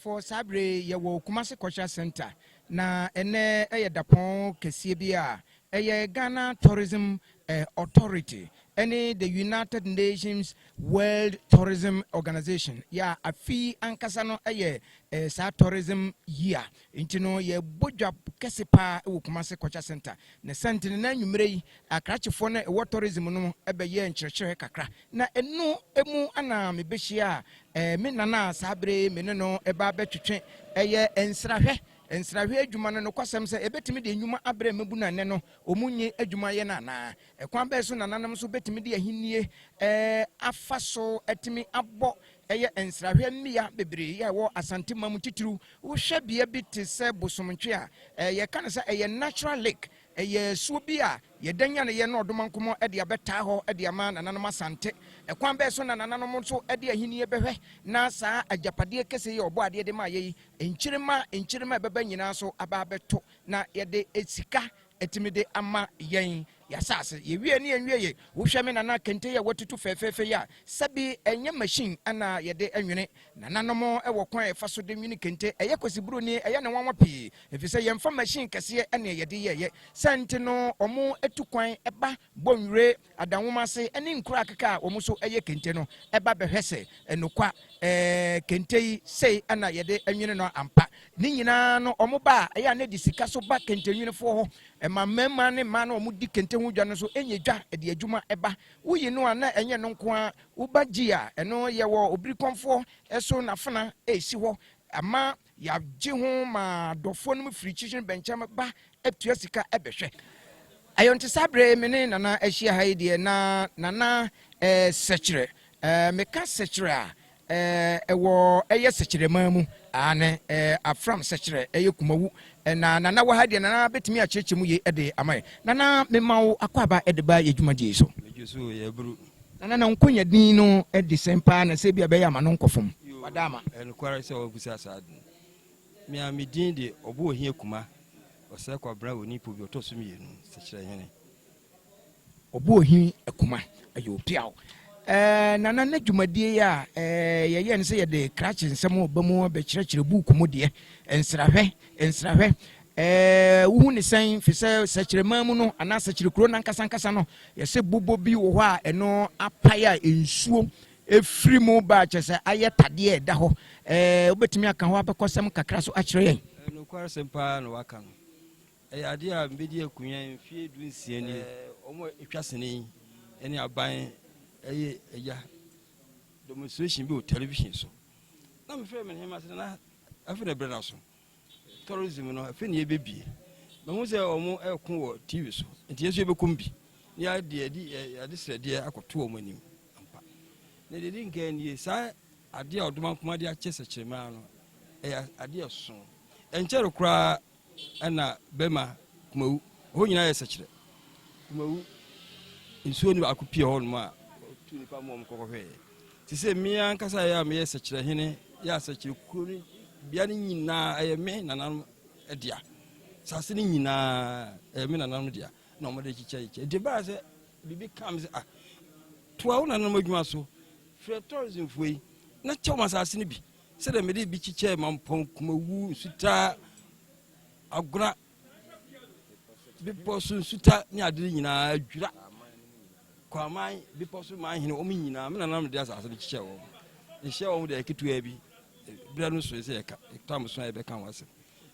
Abusuafoɔ, saa bere yɛwɔ Kumasi Cultural Center, na ɛnɛ ɛyɛ dapɔn kɛseɛ bi a ɛyɛ Ghana Tourism Authority ɛne the United Nations World Tourism Organization yɛ a afi ankasa no ɛyɛ saa tourism year. Nti no yɛbɔ dwa kɛse paa ɛwɔ Kumasi Cultural Center na sɛntene na anwummerɛ yi akrakyefoɔ no ɛwɔ tourism no ɛbɛyɛ nkyerɛkyerɛ kakra, na ɛno emu ana mebɛhyia a me nana a saa bere me ne no ɛba bɛtwetwe ɛyɛ nsrahwɛ nsrahwɛ adwuma no. Nokwasɛm sɛ ɛbɛtumi de nnwuma abrɛ mmabu no anɛ no ɔmu nye adwuma yɛ no anaa ɛkwan bɛɛ so nananom nso bɛtumi de ahennie afa so atumi abɔ ɛyɛ nsrahwɛ mmea bebree yɛ ɛwɔ Asantema mu. Titiriw, wohwɛ bea bi te sɛ Bosomtwe a yɛka no sɛ ɛyɛ natural lake, ɛyɛ suo bi a yɛda nya no yɛ no ɔdoma nkɔmmɔ de abɛtaa hɔ de ama nananom Asante. Ɛkwan bɛɛ so na nananom nso de ahennie bɛhwɛ na saa agyapadeɛ kɛseɛ yi a ɔbɔ adeɛ de ma yɛ yi, nkyirima nkyirima ɛbɛba nyinaa so aba abɛto na yɛde sika ɛtumi de ama yɛn yɛasase yɛwie ne yɛnwie yɛ. Wohwɛ me nana kente yi a watutu fɛfɛɛfɛ yi a, sɛbi, ɛnyɛ machine ana yɛde nwene. Nananom ɛwɔ kwan a yɛfa so de nwene kente. Ɛyɛ kwasiburoni, ɛyɛ ne nwanwa pii, ɛfiri sɛ yɛmfa machine kɛseɛ ɛne yɛde yɛyɛ. Sɛ nti no ɔmo atu kwan ɛba Bɔnwire, Adanwoma ase ɛne nkuro akeka a wɔn nso ɛyɛ kente no ɛba bɛhwɛ sɛ ɛnokwa kente yi sei ɛna yɛde nwene no ampa. Ne nyinaa no ɔmo ba a, ɛyɛ a ne de sika so ba kente nwene hɔ, ɛma mmarima ne mmaa no ɔmo di kente ho dwa no nso ɛnyɛ dwa ɛde adwuma ɛba. Woyi no a, na ɛnyɛ no nko a woba gyi a, ɛno yɛwɔ obiri kɔnfoɔ ɛso n'afena ɛsi hɔ ama yɛagye ho ma adɔfoɔ no mu firi kyikyiri bɛnkyɛn ba atua sika ɛbɛhwɛ ayɔnte. Saa bere me ne nana ahyia ha yi deɛ, na nana Sɛkyerɛ, meka Sɛkyerɛ a, ɛwɔ ɛyɛ Sɛkyerɛman mu ane Afram Sɛkyerɛ, ɛyɛ Kumawu. Na nana wɔ ha deɛ, nana bɛtumi akyerɛkyerɛ mu yie ɛde ama yɛ. Nana, mema wo akɔ ɛde ba yɛ dwumadie so. Megye so, yɛ buru. Nana, na nkonya din no ɛde sɛn paa na sɛ bi a bɛyɛ ama no nkɔ fam wada ama? Ɛnokware sɛ wabusa saa de, mea me din de Ɔbo Ohia Kuma Ɔsɛ Kwabena wɔ nipo bi ɔtɔ so mmienu, Sɛkyerɛ hene. Ɔbo Ohi Akuma ɛyɛ opiaw. Nana, ne dwumadie yi a yɛyɛ no sɛ yɛde krakye nsɛm ɔba mu bɛkyerɛkyerɛ buuku mu deɛ, nsrahwɛ nsrahwɛ, wohu ne sɛn? Fi sɛ Sɛkyerɛman mu no anaa Sɛkyerɛ kuro no ankasa ankasa no, yɛsɛ bobɔ bi wɔ hɔ a ɛno apae a nsuo ɛfiri mu ba, kyɛ sɛ ayɛ tadeɛ ɛda hɔ. Wobɛtumi aka hɔ abɛkɔsɛm kakra so akyerɛ yɛn? Nokware sɛm paa na waka no. Ɛyɛ adeɛ a mbɛdi akonnwa mfie 16 nie. Ɔmo atwa sene yi ɛne aban ɛyɛ ɛya demonstration bi wɔ television so, na mefrɛ me hema sɛ na afei na ɛbrɛ no so tourism no, afei na yɛbɛbie. Mahu sɛ ɔmo ɛko wɔ TV so, nti yɛn nso yɛbɛkɔm bi na yɛade yɛde yɛde srɛdeɛ akɔto ɔmo anim ampa. Na deɛ di nkan nie, saa adeɛ a ɔdoma nkoma de akyɛ Sɛkyerɛmaa no, ɛyɛ adeɛ so ɛnkyɛre koraa. Ɛna bɛma Kumawu hɔ nyinaa yɛ Sɛkyerɛ Kumawu nsuo no baako pie hɔ nom a ɔtu nipa mu ɔmo kɔkɔhwɛɛ te sɛ mmea ankasa yɛ a meyɛ Sɛkyerɛ hene, yɛ a Sɛkyerɛ kuro no bea no nyinaa ɛyɛ me nananom dea. Sase no nyinaa ɛyɛ me nananom dea na ɔmo de kyekyɛ kyekyɛ. Nti baa sɛ biribi kam sɛ, ah, toa wo nananom adwuma so, frɛ tourismfoɔ yi na kyɛ wɔn asase no bi sɛdeɛ mede bi kyekyɛ Mampɔn, Kumawu, Nsutaa, Agona bepɔ so, Nsuta ne ade nyinaa, Adwira Kwaman bepɔ so man hene, wɔn nyinaa me nananom de asase no kyekyɛ wɔn. Nhyɛ wɔn deɛ ketewa bi berɛ no so sɛ yɛka tam so a yɛbɛka ho asɛm.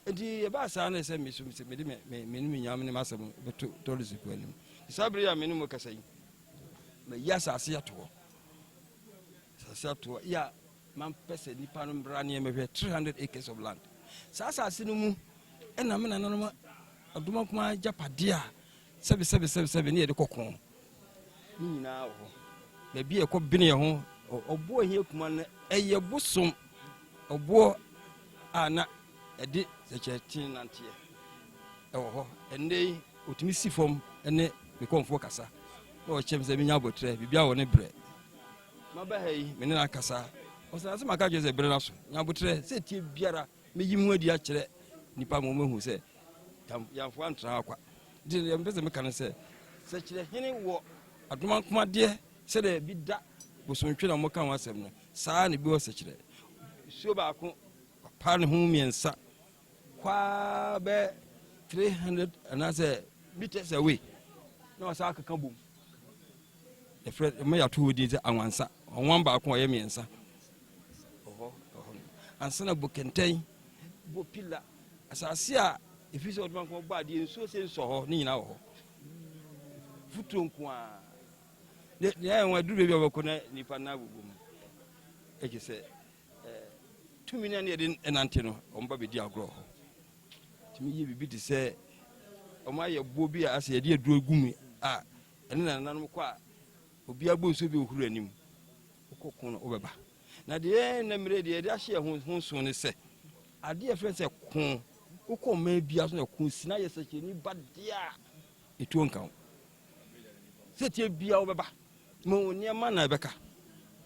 Nti yɛbaa saa no sɛ me so sɛ mede me me ne me nyam ne m'asɛm bɛto tourism anim. Saa bere a me ne mo kasa yi, mayi asase ato hɔ, asase ato hɔ yɛ a mampɛ sɛ nipa no mmra ne yɛmɛhwɛ 300 acres of land. Saa asase no mu ɛna me nananom adoma kuma agyapadeɛ a sɛbi sɛbi sɛbi sɛbi ne yɛde kɔkɔɔ ne nyinaa wɔ hɔ. Baabi a ɛkɔ bene yɛ ho Ɔboɔ Ohia Kuma no, ɛyɛ bosom ɔboɔ a na ɛde sɛkyerɛkyerɛ nanteɛ ɛwɔ hɔ. Ɛnnɛ yi ɔtumi si fam ne me kɔnfoɔ kasa na ɔkyerɛ me sɛ menya abɔtrɛ biribiara wɔ ne berɛ. Maba ha yi, me ne no akasa, ɔsɛ sɛ maka kyerɛ sɛ berɛ no so nya abotrɛ sɛ tie biara meyi me ho adi akyerɛ nipa ma ɔmahu sɛ yɛmfoɔ antena ha kwa. Nti deɛ mepɛ sɛ meka no sɛ Sɛkyerɛ hene wɔ adoma nkomadeɛ sɛdeɛ bi da Bosomtwe na moka ho asɛm no, saa na bi wɔ Sɛkyerɛ. Suo baako Pa ne ho mmiɛnsa kwaa bɛ 300 anaasɛ meters away na ɔsan akeka bom. Yɛfrɛ ɛma yɛato hɔ din sɛ anwansa. Ɔnwan baako a ɔyɛ mmiɛnsa. Ɔhɔ ɔhɔ no. Ansa na bokɛntɛn, bopila, asase a ɛfiri sɛ ɔdoma nko bɔ adeɛ nsuo sɛ nsɔ hɔ ne nyinaa wɔ hɔ. Futuro nko a. Ne ne ayɛ wɔn aduru baabi a wɔbɛkɔ na nipa no abobɔ mu. Ɛkyɛ sɛ tumi no a na yɛde nante no, wɔn ba bɛdi agorɔ hɔ. Tumi yɛ biribi te sɛ wɔn ayɛ boɔ bi a asɛ yɛde aduro gu mu a ɛne nananom kɔ a obiara bɔ nsuo bi ohuru anim wokɔ ko no wobɛba. Na deɛ yɛn nnɛ mmerɛ deɛ yɛde ahyɛ yɛn ho nso ne sɛ adeɛ yɛfrɛ sɛ ko wokɔ ɔman biara so na ko si na yɛ sɛkyerɛni ba deɛ a ɛtuo nka ho sɛ tie biara wobɛba Mo nneɛma na ɛbɛka.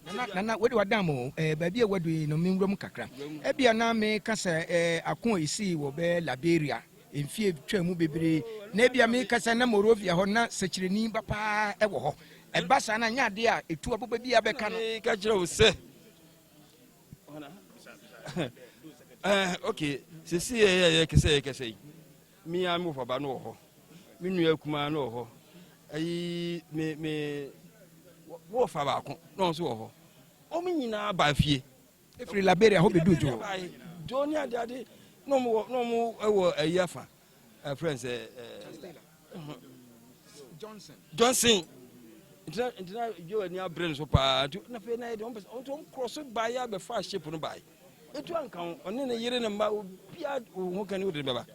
Nana, Nana, wei de wadan mo eh, baabi a wadu yi no menwura mu kakra. Ebia na meka sɛ eh, ako a esii wɔ bɛyɛ Liberia mfie twaa mu bebree, na ebia meka sɛ na Monrovia hɔ na sɛkyerɛni ba paa wɔ hɔ. Ɛba saa na nyɛ adeɛ a etu aboba bi abɛka no. Meka kyerɛ wo sɛ, eh, okay, sisi yɛ yɛ yɛ kɛsɛ yɛ kɛsɛ yi. Me ara me wɔfaba no wɔ hɔ, me nua kumaa no wɔ hɔ, ayi me me wɔfa baako na ɔno nso wɔ hɔ. Wɔn nyinaa ba fie. Efiri Liberia hɔ bɛduu Dwo. Dwo ne ade ade na wɔn wɔ na wɔn wɔ ayi afa ɛfrɛ n sɛ ɛɛ Johnson. Johnson. Ntina ntina Dwo ani abere no so paa nti na afei na yɛ de wɔn pɛ sɛ wɔn nso wɔn korɔ so baeɛ abɛfa ship no baeɛ. Etu anka ho, ɔne ne yere ne mma, obiara wo ho ka ni wode no bɛba.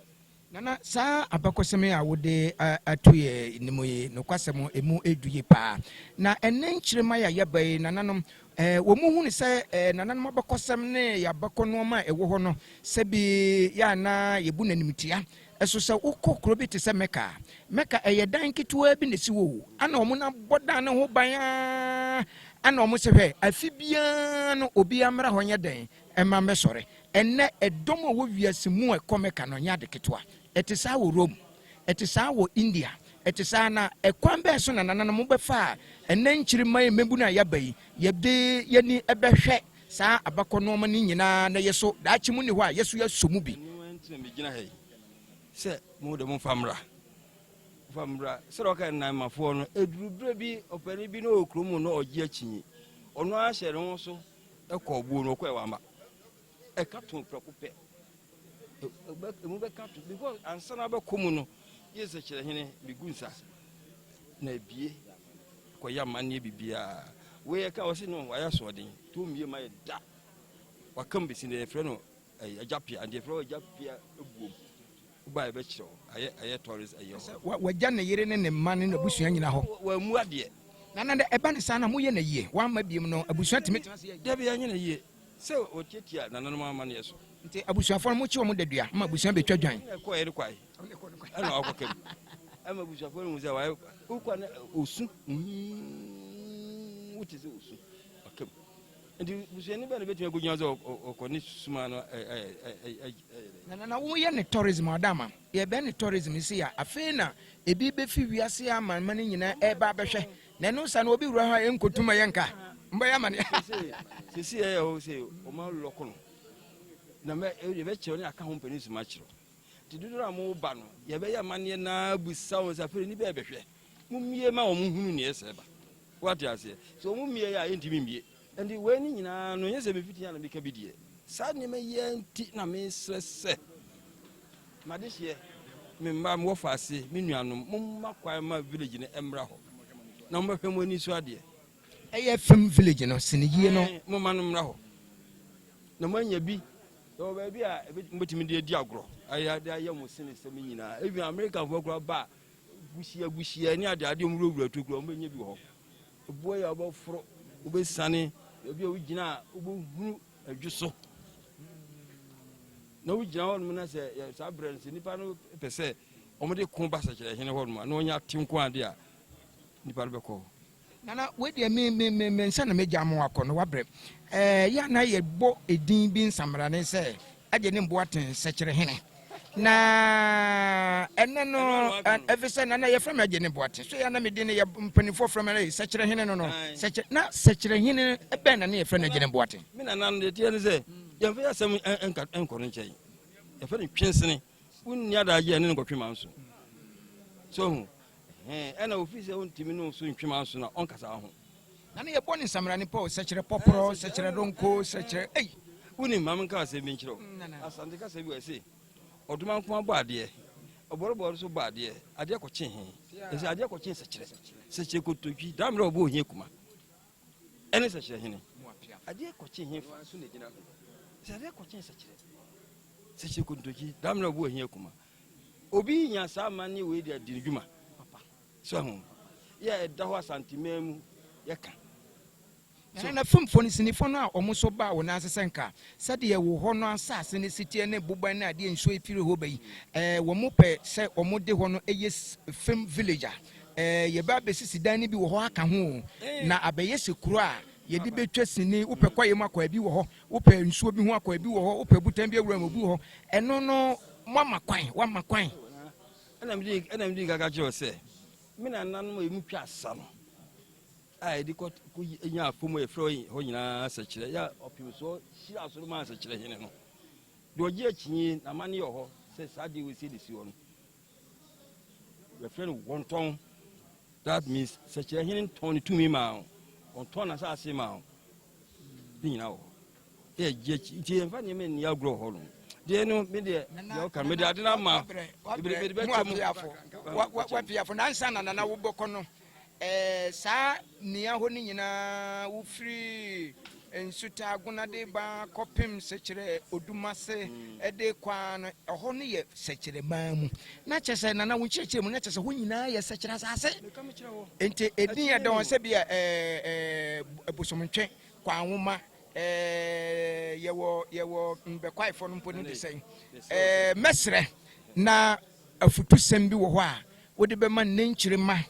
Nana, saa abakɔsɛm yi a wode ato yɛn anim yi, nokwasɛm emu du yie paa. Na ɛnnɛ nkyirimma yi a yɛaba yi, nananom, wɔn hunu sɛ nananom abakɔsɛm ne yɛn abakɔ nnoɔma a ɛwɔ hɔ no, sɛbi yɛ a na yɛbu no animtia. Ɛso sɛ wokɔ kuro bi te sɛ Mecca a, Mecca ɛyɛ dan ketewaa bi na ɛsi hɔ o, ana wɔn abɔ dan no ho ban ara Ɛna wɔn se, Hwɛ, afe biara no obiara mmra hɔ nyɛ dɛn mma mmɛsɔre. Ɛnnɛ, ɛdɔm a ɛwɔ wiase mu a ɛkɔ Mecca no nyɛ ade ketewa. Ɛte saa wɔ Rome. Ɛte saa wɔ India. Ɛte saa. Na ɛkwan bɛn so na nananom bɛfa a ɛnnɛ nkyirimma yi mmabunu a yɛaba yi, yɛde yɛn ani bɛhwɛ saa abakɔ nnoɔma no nyinaa na yɛso daakye mu nni hɔ a yɛso yɛasɔ mu bi? Ɛno nti na megyina ha yi, sɛ mo de momfa mmra. Fa mmra. Sɛdeɛ ɔka nnanmafoɔ no, ɛduru berɛ bi ɔpanin bi na ɔwɔ kurom na ɔgye akyinye. Ɔno ara hyɛ ne ho so kɔ ɔbuo no, ɔkɔɛ wamma. Ɛka to prɛko pɛ. Ɛmu bɛka to because ansa na abɛkɔ mu no, gye sɛ kyerɛhene megu nsa na ebie kɔyɛ amanneɛ biribiara. Wei ɛka ɔse no wayɛ asoɔden, to mmie ma yɛ da. Waka mu bɛsi nnɛ yɛfrɛ no agya pia, nti yɛfrɛ hɔ agya pia buom. Woba a yɛbɛkyerɛ wo. Ayɛ ɛyɛ tourist ɛyɛ hɔ. Sɛ wagya ne yere ne ne mma ne n'abusua nyina hɔ. Wammu adeɛ. Nana dɛ ɛba no saa na moyɛ no ayie? Wamma biom no abusua tumi tena ase yɛ ayie? Dabi yɛnyɛ no ayie. Sɛ ɔtiatia nananom amanneɛ so. Nti abusuafoɔ no mokye wɔn dadua ma abusua bɛtwa dwan? Ɛna ɛkɔeɛ no kwae. Ɛna wakɔka mu. Ɛma abusuafoɔ no hu sɛ wayɛ wokɔ na ɔsu. Wote sɛ ɔsu. Waka mu. Nti busuani bɛn na obetumi akogyina sɛ ɔkɔ ne suma no ɛyɛ dɛ? Na na woyɛ ne tourism adama yɛbɛn ne tourism si a afei na ebi befi wiase amanman no nyinaa ɛreba abɛhwɛ na ɛno sa na obi wura hɔ a ɛnkotum ɛyɛ nka mbɛyɛ amane. Sisi ɛyɛ hɔ sɛ ɔma lɔko no na mɛ yɛbɛkyerɛw ne aka ho mpanin suma kyerɛw nti dodoɔ a mo ba no yɛbɛyɛ amanneɛ na abusa wɔn sɛ afei ni bɛɛ bɛhwɛ mo mmie ma wɔn hunu nea ɛsɛ ba. Woate aseɛ? Sɛ wɔn mmie a, yɛntumi mmie. Enti wei ne nyinaa no, ɛnyɛ sɛ mefiti a na meka bi deɛ. Saa nneɛma yi ara nti na mesrɛ sɛ, m'adehyeɛ, me mma, me wɔfaase, me nuanom, momma kwan ma village no mmra hɔ na mommɛhwɛ mo ani so adeɛ. Ɛyɛ fam village no sene yie no. Aane, momma no mmra hɔ na moanya bi. Yɛwɔ baabi a mobɛtumi de adi agorɔ, ayɛ de ayɛ mo senesɛm nyinaa. Even Amerikafoɔ koraa ba a, Guhyia guhyia ne ade ade a wɔwurawura tokuro a wɔbɛnya bi wɔ hɔ. Ɛboɔ yi a wobɛforo, wobɛsiane, baabi a wogyina a wobɛhunu adwo so. Na wogyina hɔ nom na sɛ saa berɛ no sɛ nnipa no pɛ sɛ wɔde ko ba sɛkyerɛhene hɔ nom a na wɔnya ate nko ade a nnipa no bɛkɔ hɔ. Nana, wei deɛ me me me me nsa na megya mo akɔ no wabrɛ. Ɛɛ yɛ na yɛbɔ edin bi nsamrane sɛ agye ne mboaten sɛkyerɛ hene. Na ɛnɛ no ɛfi sɛ nana yɛfrɛ me agye ne mboaten so yɛ na me din no yɛ mpanimfoɔ frɛ me sɛkyerɛ hene no no sɛkyerɛ na sɛkyerɛ hene bɛn na ne yɛfrɛ no agye ne mboaten. Me nana no deɛ teɛ ne sɛ. Yɛmfa yɛ asɛm nka nkɔ no nkyɛn. Yɛfrɛ no twensene. Wonni adagye a ɛne no nkɔtwe manso. So ho. Ɛna ofiri sɛ wontumi ne wo so ntwe manso na ɔnkasa ho. Na ne yɛbɔ ne nsamrane pɔ, sɛkyerɛ pɔporɔ, sɛkyerɛ donko, sɛkyerɛ ei. Wonim, ma menka asɛm bi nkyerɛ wo. Asante kasa bi wɔ ɛse, ɔdoma nko abɔ adeɛ, ɔbɔrebɔre nso bɔ adeɛ, adeɛ kɔkye he? Ɛsɛ adeɛ kɔkye sɛkyerɛ, sɛkyerɛ kotodwi, daa mmerɛ ɔbɔ ohia kuma. Ɛne sɛkyerɛ hene. Adeɛ kɔkye he fa so na gyina ho. Sɛ adeɛ kɔkye sɛkyerɛ, sɛkyerɛ kotodwi, daa mmerɛ ɔbɔ ohia kuma. Obi nya saa amanneɛ wei de adi ne dwuma. So ho. Yɛ ɛda hɔ Asanteman mu yɛka. Na na famfoɔ no, Sinifoɔ no a wɔn nso baa wɔn nan ase sɛ nka sɛdeɛ wo hɔ no asase no si teɛ ne boban ne adeɛ nsuo firi hɔ ba yi, ɛɛ wɔn pɛ sɛ wɔn de hɔ no yɛ fam village a, ɛɛ yɛbɛ abɛsisi dan no bi wɔ hɔ aka ho o, na abɛyɛ sɛ kuro a yɛde bɛtwa sini, wopɛ kwaeɛ mu akɔ ebi wɔ hɔ, wopɛ nsuo bi ho akɔ ebi wɔ hɔ, wopɛ botan bi awura mu ebi wɔ hɔ, ɛno no moama kwan, wama kwan. Ɛna mede ɛna mede nka ka kyerɛ wo sɛ me nananom a emu twa asa no a yɛde kɔ kɔ nya afom a yɛfrɛ hɔ nyinaa sɛkyerɛ yɛ ɔpem soɔ hyira so no maa sɛkyerɛ hene no deɛ ɔgye akyinye na amanneɛ wɔ hɔ sɛ saa deɛ wɔsie de si hɔ no yɛfrɛ no wɔntɔn. That means sɛkyerɛ hene ntɔn ne tumi maa wo, ɔntɔn n'asase maa wo, ne nyinaa wɔ hɔ. Yɛ gye akyi nti yɛmfa nneɛma nni agorɔ hɔ no. Deɛ no me deɛ deɛ ɔka mede ade no ama mede bɛkyɛ mu. Wapiafo nansa na nana wobɛkɔ no ɛɛ saa nea hɔ no nyinaa wofiri Nsuta Agona de ba kɔpem Sɛkyerɛ Odumase de kɔ ara no ɛhɔ no yɛ Sɛkyerɛ man mu. Na kyerɛ sɛ nana wo nkyerɛkyerɛ mu na kyerɛ sɛ hɔ nyinaa yɛ Sɛkyerɛ asase. Nti edin ɛda wɔn sɛ bi a ɛɛ Bosomntwe, Kwanwoma, ɛɛ yɛwɔ yɛwɔ Mbɛkwaefoɔ no mpo no de sɛn. Ɛɛ mɛsrɛ na afutusɛm bi wɔ hɔ a wode bɛma nnɛ nkyirimma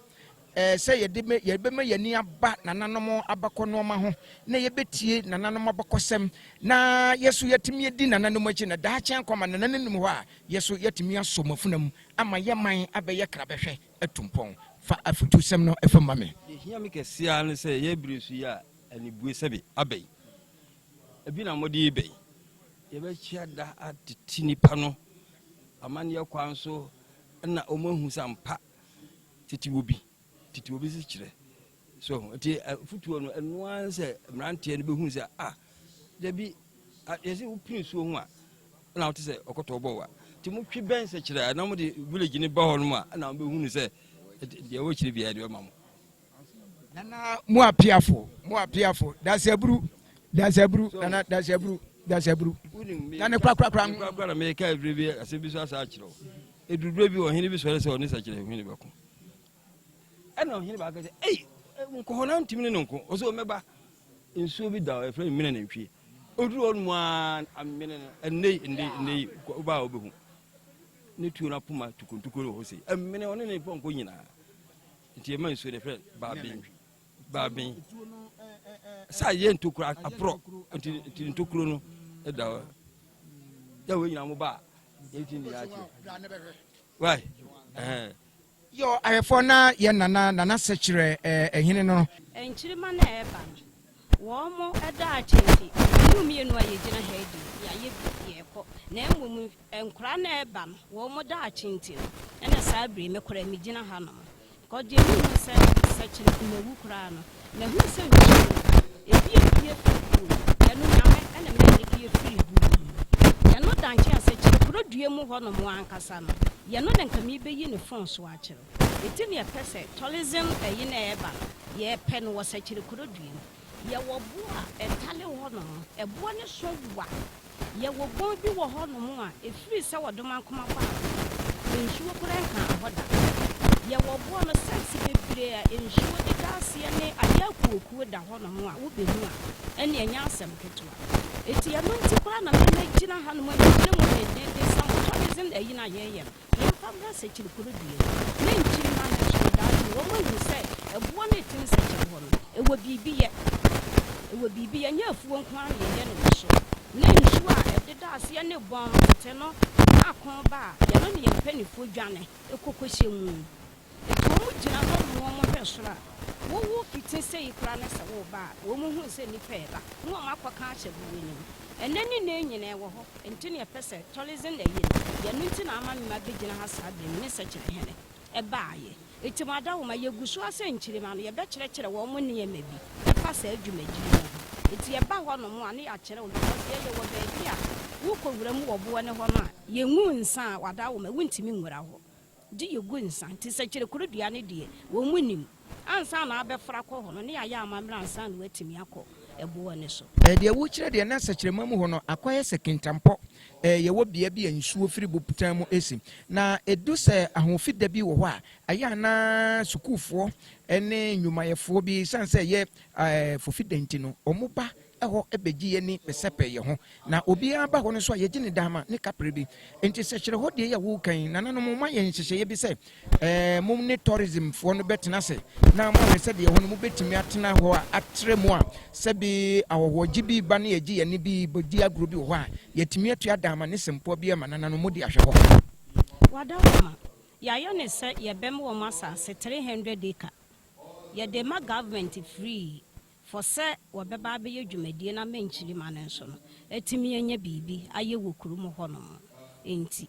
Ɛɛ sɛ yɛde bɛ yɛbɛma yɛn ani aba nananom abakɔ nnoɔma ho na yɛbɛtie nananom abakɔsɛm na yɛ so yɛatumi adi nananom akyi na daakye ankɔ ama nananom nim hɔ a yɛ so yɛatumi asɔ mo afuna mu ama yɛ man abɛyɛ krabɛhwɛ atu mpɔn. Fa afutusɛm no fa mu ma me. Deɛ ɛhia me kɛseɛ ara ne sɛ yɛn berɛ so yi a anibue sɛbe aba yi, ebi na mode reba yi, yɛbɛkyia da atete nnipa no amanneɛ kwan so na wɔahu sɛ ampa Tete wɔ bi, tete wɔ bi nso kyerɛ. So nti afutuo no ɛno ara sɛ mmeranteɛ no bɛhunu sɛ ah dabi yɛsɛ wopini nsuo ho a ɛna wote sɛ ɔkɔtɔ bɔ wa nti motwe bɛn sɛ kyerɛ a na mode village no ba hɔ nom a ɛna mobɛhunu sɛ deɛ ɛwɔ kyerɛ biara deɛ ɔma mo. Nana mo apiafo mo apiafo dasaburu dasaburu nana dasaburu dasaburu na ne korakorakora. Korakora na meka ebire bi asɛm bi so asa akyerɛ wo. Eduru berɛ bi ɔhene bi sɔre sɛ ɔne sɛkyerɛ hene bɛko. Ɛna ɔhene baako sɛ, ei, nkɔ hɔ na ntumi ne no nko. Ɔsɛ ɔmɛba. Nsuo bi da hɔ, yɛfrɛ no mene nantwie. Ɔduru hɔ no mu ara, amene no, ɛnnɛ yi, ɛnnɛ yi, ɛnnɛ yi, wobaa a wobɛhu. Ne tuo no apoma tukontuko wɔ hɔ sei. Amene ɔne ne pɔnkɔ nyinaa. Nti yɛma nsuo no yɛfrɛ baaben. Baaben. Sɛ ayɛ ntokuro aporɔ, nti nti ntokuro no da hɔ. Yɛ wei nyinaa mo ba a, Yɔ ahwɛfoɔ na yɛ nana nana sɛkyerɛ ɛhene no. Nkyirimma no a ɛreba no, wɔn daakye nti, mmienu mmienu a yɛgyina ha yi deɛ, yɛayɛ bi, yɛrekɔ. Na mmom nkwadaa no a ɛreba no, wɔn daakye nti no, ɛna saa berɛ yi, me koraa megyina hanom. Kɔ deɛ menhu sɛ sɛkyerɛ mawu koraa no mahunu sɛ nsuo no ebi epue firi buo mu ɛno Nyame ɛna ma epue firi buo mu yɛno da nkyɛn a sɛkyerɛ kuro dua mu hɔ nom ankasa no yɛno na nka mebeyi ne phone so akyerɛ wo eti ne yɛpɛ sɛ tourism ɛyi na ɛɛba no yɛpɛ no wɔ sɛkyerɛ kuro dua mu yɛwɔ boɔ a ɛtale hɔ nom ɛboɔ no so wa. Yɛwɔ bɔn bi wɔ hɔnom a, ɛfiri sɛ ɔdomankoma baa hɔ no, nsuo koraa nkaa hɔ da. Yɛwɔ boɔ no sɛts bebree a nsuo deda aseɛ ne ayɛ akuokuo da hɔnom a wobɛhu a, ɛnneɛ ɛnyɛ asɛm ketewa. Enti ɛno nti koraa na me magyina hanom a megyina mu dendeenden sɛ mo tourism ayi no a yɛreyɛ no, Yɛmfa mmra sɛkyere kuro dua mu, ne nkyirimma no nso no, daakye no, wɔahu sɛ ɛboɔ no a ɛtim sɛkyere hɔ no, ɛwɔ biribi yɛ. Ɛwɔ biribi yɛ. Ɛnyɛ afuo nko ara na yɛyɛ no wɔ so. Ne nsuo a ɛdeda aseɛ ne bɔn tete no ako ba a, yɛno ne yɛn mpanimfoɔ dwane kɔ kɔhyɛ mu. Enti wɔgyina hɔ nom wɔhwɛ. Wohwɛ soro a, wowo fiti sei koraa ne sɛ woreba a, wɔn hu sɛ nnipa reba na wɔn akɔka ahyɛ boɔ no mu. Ɛnnɛ ne nnɛ nyinaa ɛwɔ hɔ, nti na yɛpɛ sɛ tourism ayi no, yɛno nti na ama me mabɛgyina ha saa berɛ yi, me ne Sɛkyerɛhene baeɛ. Nti mo adawoma, yɛgu so ara sɛ nkyirimma no, yɛbɛkyerɛkyerɛ wɔn nneɛma bi ɛfa saa dwumadie no ho. Nti yɛba hɔ nom a, ne yɛakyerɛ wɔn because yɛn yɛwɔ baabi a wokɔ wura mu wɔ boɔ no hɔ no a, yɛngu nsa a, w'adawoma, wontumi nwura hɔ. Gye yɛgu nsa. Nti sɛkyerɛ kuro dua no deɛ, wɔn nim. Ansa na abɛfra kɔ hɔ no, ne yɛayɛ amammerɛ ansa na wɔatumi akɔ ɛboɔ no so. Deɛ wokyerɛ deɛ na sɛkyerɛma mu hɔ no akɔyɛ sɛ kintampɔ. Yɛwɔ bea bi a nsuo firi botan mu si. Na ɛdu sɛ ahoɔfi da bi wɔ hɔ a, ɛyɛ a na sukuufoɔ ne nnwumayɛfoɔ bi, ɛsiane sɛ ɛyɛ fofi da nti no, wɔba hɔ bɛgye yɛn ani bɛsɛpɛ yɛn ho. Na obiara ba hɔ no nso a, yɛgye ne dama ne kaprɛ bi. Enti sɛ kyerɛ hɔ deɛ yi a woreka yi, nananom, moayɛ nhyehyɛeɛ bi sɛ eh, mo ne tourismfoɔ no bɛtena ase na moahwɛ sɛdeɛ ɛhɔ no mobɛtumi atena hɔ a atrɛ mu a sɛbi ahɔhoɔgye bi ba ne yɛgye yɛn ani bi bɛdi agorɔ bi wɔ hɔ a, yɛatumi atua dama ne sempoa bi ama nananom mode ahwɛ hɔ. Wadawoma, yɛayɛ no sɛ yɛbɛma wɔn asase 300 acre. Yɛde ma government free for sɛ wɔbɛba abɛyɛ dwumadie no ama nkyirimma no nso no atumi anya biribi ayɛ wɔ kurom hɔnom nti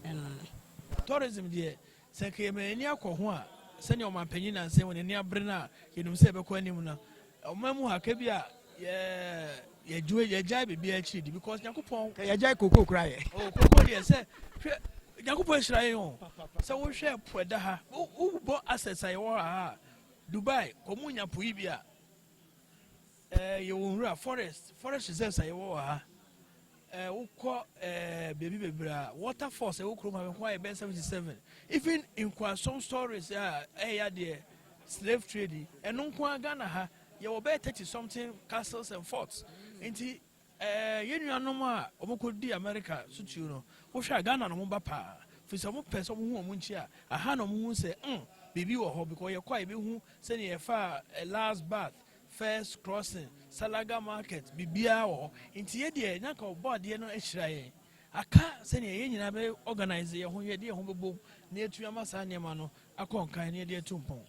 ɛno no. Tourism deɛ, sɛ nka yɛma yɛn ani akɔ ho a, sɛnea ɔmanpanyin nnansa yi wɔn ani abere no a yɛnim sɛ ɛbɛkɔ anim no, ɔman mu ha ka bi a yɛ yɛgye yɛgyae biribiara akyiri di because Nyankopɔn. Ka yɛgyae koko koraa yɛ. Oh, koko deɛ sɛ hwɛ Nyankopɔn ahyira yɛn o. Sɛ wohwɛ po ɛda ha, wobɔ assets a yɛwɔ ha a, Dubai wɔn nya po yi bi a, ɛɛ yɛwɔ nwura forest forest reserves a yɛwɔ wɔ ha. Ɛɛ wokɔ ɛɛ beebi bebree a waterfalls ɛwɔ kurom ha nko ayɛ bɛyɛ 77. Even nkoasom stories a ɛyɛ adeɛ slave trade yi ɛno nko ara Ghana ha yɛwɔ bɛyɛ 30 something castles and forts. Nti ɛɛ yɛn nuanom a wɔkɔdi America so tuo no wohwɛ a Ghana na wɔn ba paa. Firi sɛ wɔn pɛ sɛ wɔn hu wɔn nkyi a aha na wɔn hu sɛ biribi wɔ hɔ because yɛkɔ a yɛbɛhu sɛnea yɛfa last bath, first crossing, Salaga market, biribiara wɔ hɔ. Nti yɛ deɛ na nka ɔbɔ adeɛ no ahyira yɛn. Aka sɛnea yɛn nyinaa bɛ organize yɛn ho, yɛde yɛn ho bɛbom na yɛatumi ama saa nneɛma no akɔ nkan na yɛde atu mpɔn.